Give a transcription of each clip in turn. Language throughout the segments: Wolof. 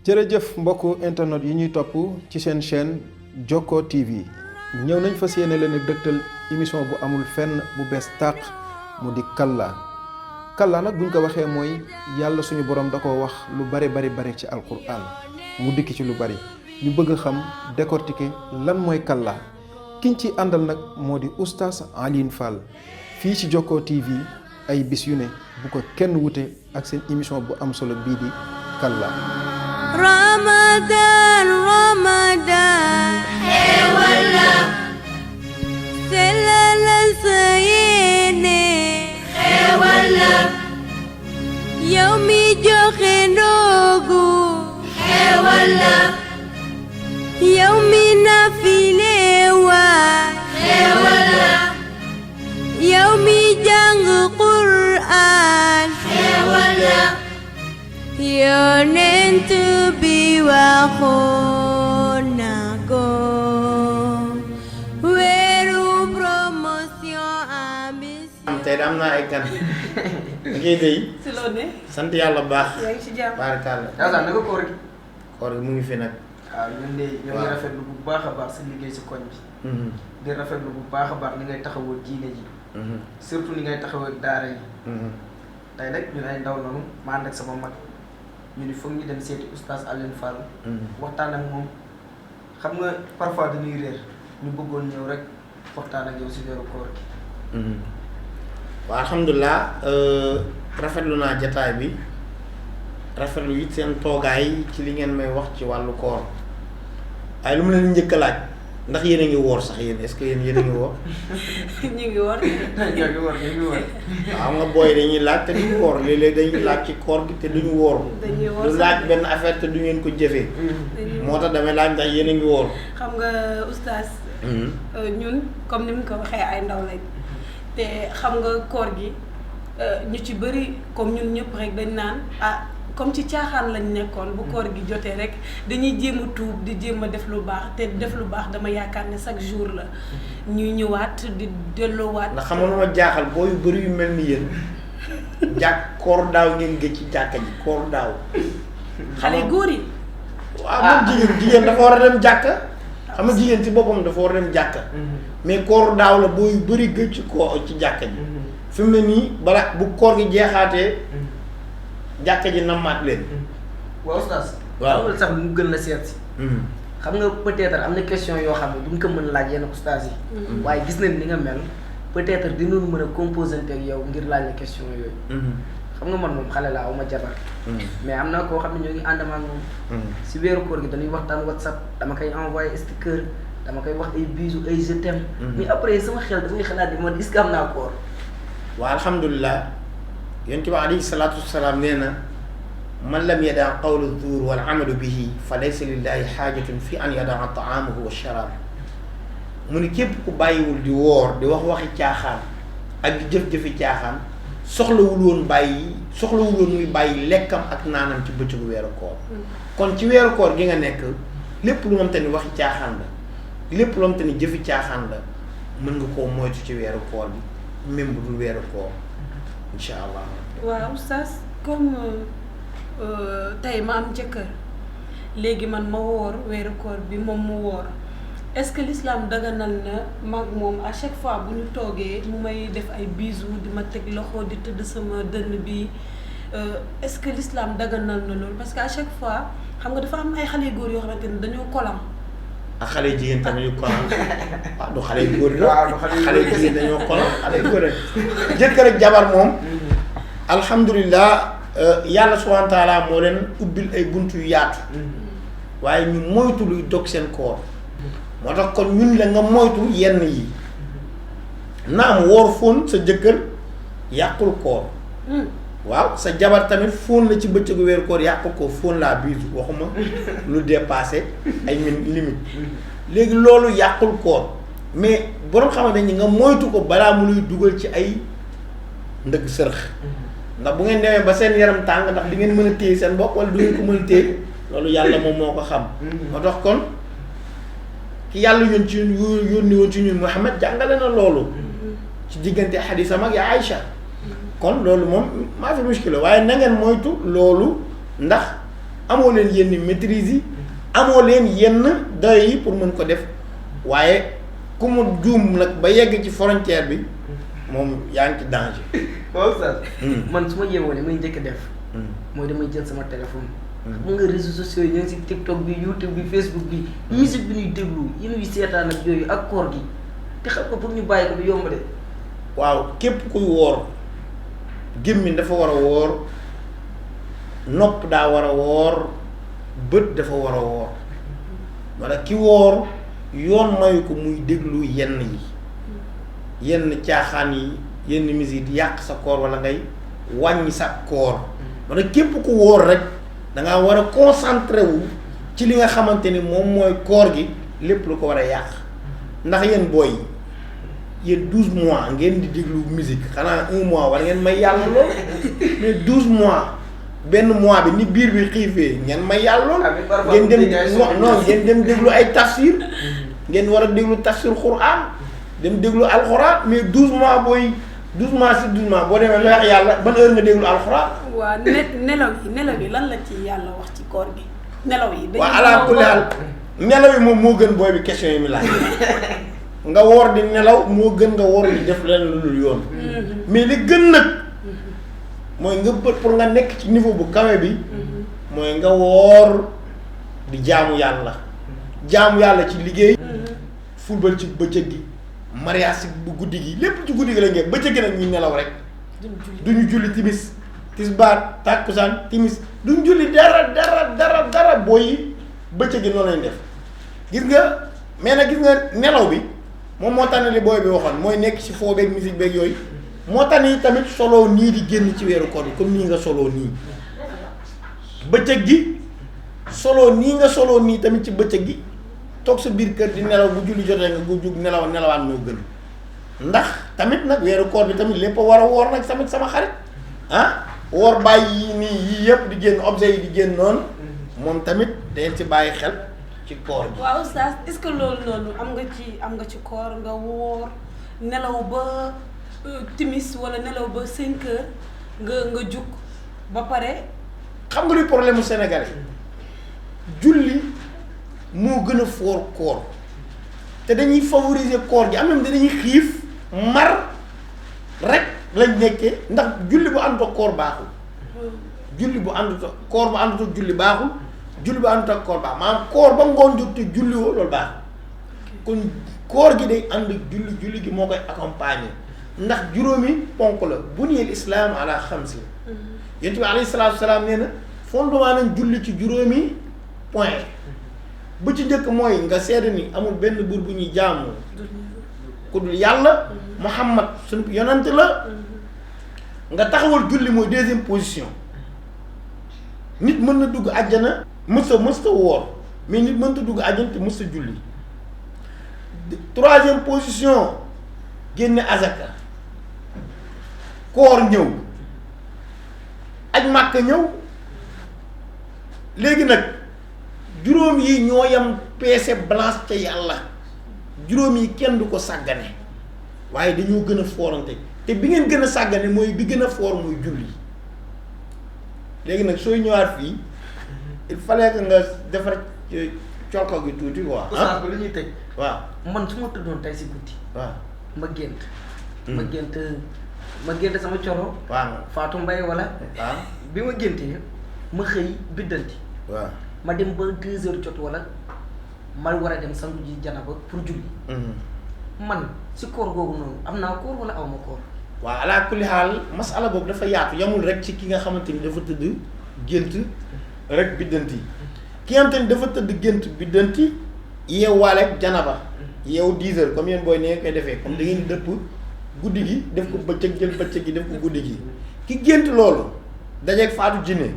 jërëjëf mbokku internet yi ñuy topp ci seen chaîne Jokko TV ñëw nañ fas yéene leen a dëgtal émission bu amul fenn bu bees tàq mu di kalla nag buñ ko waxee mooy yàlla suñu borom da ko wax lu bari ci alquran mu dikk ci lu bari ñu bëgg a xam décortiquer lan mooy kalla kiñ ci àndal nag moo di Oustaz Alioune Fall fii ci Jokko TV ay bis yu ne bu ko kenn wute ak seen émission bu am solo bii di kalla. Ramadan xewala selala sa yéene xewala yow mi joxe ndogu xewala yow mi nafile waay xewala yow mi jàng Qur'an xewala yonent bi waxoon na ko Wérou promotion ambition. tey am naa ay gan. ngay dey. si loo ne. sant yàlla bu baax. yaa ngi si jàmm. baarkalla. Alioune naka koor gi. koor gi mu ngi fi nag. waaw ñun de ñoo ngi rafetlu bu baax a baax sa liggéey si koñ bi. di rafetlu bu baax a baax ni ngay taxawoo diine ji. surtout ni ngay taxawoo daara yi. tey nag ñun ay ndaw noonu ma ànd ak sama mag. ñu ni foog ñu dem seeti Oustaz Alioune Fall. waxtaan ak moom xam nga parfois dañuy réer ñu bëggoon ñëw rek waxtaan ak yow si weeru koor gi. waaw alhamdulilah rafetlu naa jataay bi rafetlu it seen toogaay ci li ngeen may wax ci wàllu koor waaye lu mu leen njëkk a laaj ndax yéen a ngi woor sax yéen est-ce que yéen a ngi woor. ñu ngi woor. ñu ngi woor. waaw nga booy dañuy laaj te duñu woor léeg-léeg dañuy laaj ci koor gi te duñu woor. dañuy woor du laaj benn affaire te du ngeen ko jëfee. moo tax damay laaj ndax yéen a ngi woor. xam nga Oustaz. ñun comme ni mu ko waxee ay ndaw lañ te xam nga koor gi ñu ci bëri comme ñun ñëpp rek dañ naan comme ci caaxaan lañ nekkoon bu koor gi jotee rek dañuy jéem a tuub di jéem a def lu baax te def lu baax dama yaakaar ne chaque jour la ñuy ñëwaat di delloowaat. ndax xam nga lu ma jaaxal boo yu bëri yu mel ni yéen koor daaw ngeen gëj ci jàkka ji koor daaw. xale góor yi. waaw moom jigéen dafa war a dem jàkka. xam nga jigéen ci boppam dafa war a dem jàkka. mais koor daaw la boo yu bëri gëj ci ci jàkka ji. fi mu ne nii bala bu koor gi jeexaatee. jàkka ji nammaat leen. waaw Oustaz. waaw loolu sax mu gën la seet si. xam nga peut-être am na question yoo xam ne duñ ko mën laaj yenn Oustaz yi. waaye gis nañ ni nga mel peut-être dinañu mën a composante ak yow ngir laaj la question yooyu. xam nga man moom xale laa awma jabar. mais am na koo xam ne ñoo ngi ànd ak moom. si weeru koor gi dañuy waxtaan WhatsApp dama koy envoyé sticker dama koy wax ay bisous ay je t'aime. mais après sama xel dafay xalaat di man est-ce que am naa koor. waaw alhamdulilah. yonent bi alayhi salaatu wasalaam nee na man lam yadaa qawla zuur wal amalu bihi fa laysa lillahi xaajatun fi an yadaa taamahu wa sharaab mu ni képp ku bàyyiwul di woor di wax waxi caaxaan ak di jëf-jëfi caaxaan soxlawul woon muy bàyyi lekkam ak naanam ci bëccëgu weeru koor kon ci weeru koor gi nga nekk lépp lu am te ni waxi caaxaan la lépp lu am te ni jëfi caaxaan la mën nga koo moytu ci weeru koor bi même bu dul weeru koor incha allah. waaw Oustaz comme tey ma am jëkkër léegi man ma woor weeru koor bi moom mu woor est-ce que l'islam daganal na mag moom à chaque fois bu ñu toogee mu may def ay bisous di ma teg loxo di tëdd sama dënn bi est-ce que l'islam daganal na loolu parce que à chaque fois xam nga dafa am ay xale góor yoo xamante ni dañoo kolam. ak xale jigéen tamit yu kolam waaw du xale góor la. waaw du xale jigéen dañoo kolam xale góor la jëkkër ak jabar moom. alhamdulilah yàlla subhaanahu wa taala moo leen ubbil ay buntu yu yaatu. waaye ñu moytu luy dog seen koor. moo tax kon ñun la nga moytu yenn yi naam woor fóon sa jëkkër yàqul koor. waaw sa jabar tamit fóon la ci bëccëgu weeru koor yàqul ko fóon laa biisu waxuma lu dépassé ay limite léegi loolu yàqul koor mais borom xamante ni nga moytu ko balaa mu luy dugal ci ay ndëgg sërëx ndax bu ngeen demee ba seen yaram tàng ndax di ngeen mën a téye seen bopp wala du ngeen ko mën a téye loolu yàlla moom moo ko xam. moo tax kon ki yàlla yónni woon ci ñun Muhammad jàngale na loolu ci diggante xadiisam ak ya Aïcha kon loolu moom maa fi muskila waaye na ngeen moytu loolu ndax amoo leen yenn maîtrise yi amoo leen yenn doy yi pour mën ko def waaye ku mu juum nag ba yegg ci frontière bi moom yaa ngi ci danger. Oustaz man su ma yeewoo ne may njëkk def mooy damay jël sama téléphone xam nga réseaux sociaux yi ñu ngi si TikTok bi YouTube bi Facebook bi musique bi ñuy déglu yi ñuy seetaan ak yooyu ak koor gi te xam ko pour ñu bàyyi ko du yomb de. waaw képp kuy woor gémmiñ dafa war a woor nopp daa war a woor bët dafa war a woor walla ki woor yoon mayu ko muy déglu yenn yi yenn caaxaan yi yenn musique di yàq sa koor walla ngay wàññi sa koor walla képp ku woor rek dangaa war a concentré wu ci li nga xamante ni moom mooy koor gi lépp lu ko war a yàq ndax yéen booy yéen 12 mois ngeen di déglu musique xanaa 1 mois war ngeen may yàlla lool mais 12 mois benn mois bi ni biir bi xiifee ngeen may yàlla lool. ngeen dem non ngeen dem déglu ay tafsir ngeen war a déglu tafsir Qur'an dem déglu alxuraan mais 12 mois booy 12 mois si 12 mois boo demee loo wax yàlla ban heure nga déglu alxuraan. waaw nelaw yi lan la ci yàlla wax ci koor gi nelaw yi. waaw ala kulli haal nelaw yi moom moo gën booy bi question yi mi laaj. nga woor di nelaw moo gën nga woor di def leen lu dul yoon mais li gën nag mooy nga bët pour nga nekk ci niveau bu kawe bi mooy nga woor di jaamu yàlla ci liggéey football ci bëccëg gi mariage ci bu guddi gi lépp ci guddi gi la ngeen bëccëg gi nag ñuy nelaw rek duñu julli timis tisbaar takkusaan timis duñu julli dara booy bëccëg gi noonu lañ def gis nga mais nag gis nga nelaw bi moom moo tax ne li booy bi waxoon mooy nekk ci foo beeg musique beeg yooyu moo tax ni tamit solo nii di génn ci weeru koor bi comme nii nga solo nii bëccëg gi solo nii nga solo nii tamit ci bëccëg gi toog sa biir kër di nelaw bu julli jotee nga gu jug nelawaan moo gën ndax tamit nag weeru koor bi tamit lépp a war a woor nag tamit sama xarit woor bàyyi yi nii yii yëpp di génn objet yi di génn noonu moom tamit day ci bàyyi xel ci koor gi. waaw Oustaz est-ce que loolu noonu am nga ci koor nga woor nelaw ba timis wala nelaw ba 5 heures nga jug ba pare. xam nga luy problème mu Sénégalais julli moo gën a foor koor te dañuy favoriser koor gi am na dañuy xiif mar rek lañ nekkee ndax julli bu àndut ak koor baaxul. julli bu àndut ak koor bu àndut ak julli baaxul. julli bu àndut ak koor baax maanaam koor ba ngoon jot te julli woo loolu baax kon koor gi day ànd ak julli gi moo koy accompagner ndax juróomi ponk la buniyal islaam ala xamsin yonent bi alayhi salaatu wa salaam nee na fondement nañ julli ci juróomi point bu ci njëkk mooy nga seede ni amul benn buur bu ñuy jaamu ku dul yàlla Muhammad suñu yonante la nga taxawal julli mooy deuxième position nit mën na dugg àjjana mësta woor mais nit mënta dugg àjjana te mësta julli troisième position génne azaka koor ñëw aj màkka ñëw léegi nag juróom yi ñoo yam peese balance ca yàlla juróom yi kenn du ko sàggane waaye dañoo gën a foorante te bi ngeen gën a sàggane mooy bi gën a foor mooy julli léegi nag sooy ñëwaat fii il fallait que nga defar colko gi tuuti quoi. Oustaz ba lu ñuy tëj. waaw man su ma tëddoon tey si guddi. waaw ma gént. ma gént sama coro. waaw Fatou Mbaye wala. waaw bi ma géntee ma xëy biddanti. waaw ma dem ba 2 heures jot wala ma war a dem sangu ji janaba pour julli. man si koor googu noonu am naa koor wala aw ma koor. waaw ala kulli xaal masala boobu dafa yaatu yamul rek ci ki nga xamante ni dafa tëdd gént rek biddanti ki nga xamante ni dafa tëdd gént biddanti yeewaale ak janaba yeewu 10 heures comme yéen booy nee koy defee comme da ngeen di dëpp guddi gi def ko bëccëg jël bëccëg gi def ko guddi gi ki gént loolu dajeeg faatu jinne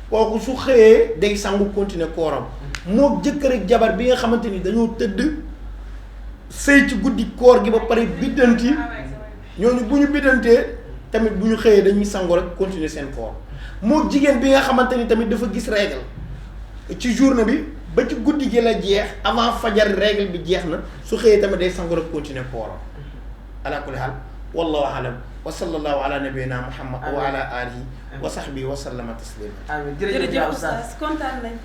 kooku su xëyee day sangu continuer kooram moo jëkkër ak jabar bi nga xamante ni dañoo tëdd sëy ci guddi koor gi ba pare biddanti ñooñu bu ñu biddantee tamit bu ñu xëyee dañuy sangu rek continuer seen koor moo jigéen bi nga xamante ni tamit dafa gis règle ci journée bi ba ci guddi gi la jeex avant fajar règle bi jeex na su xëyee tamit day sangu rek continuer kooram ala kulli haal wallahu alam wa sallallahu ala nabiyyina muhammad wa ala alihi wa sahbihi wa sallama taslima. amiin jërëjëf yaa Oustaz kontaan nañ.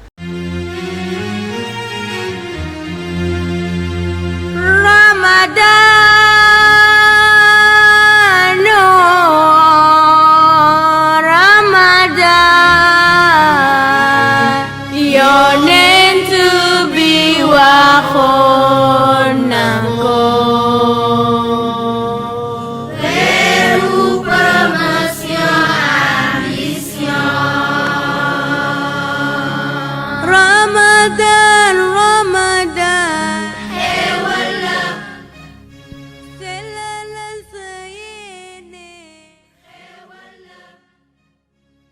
Ramadan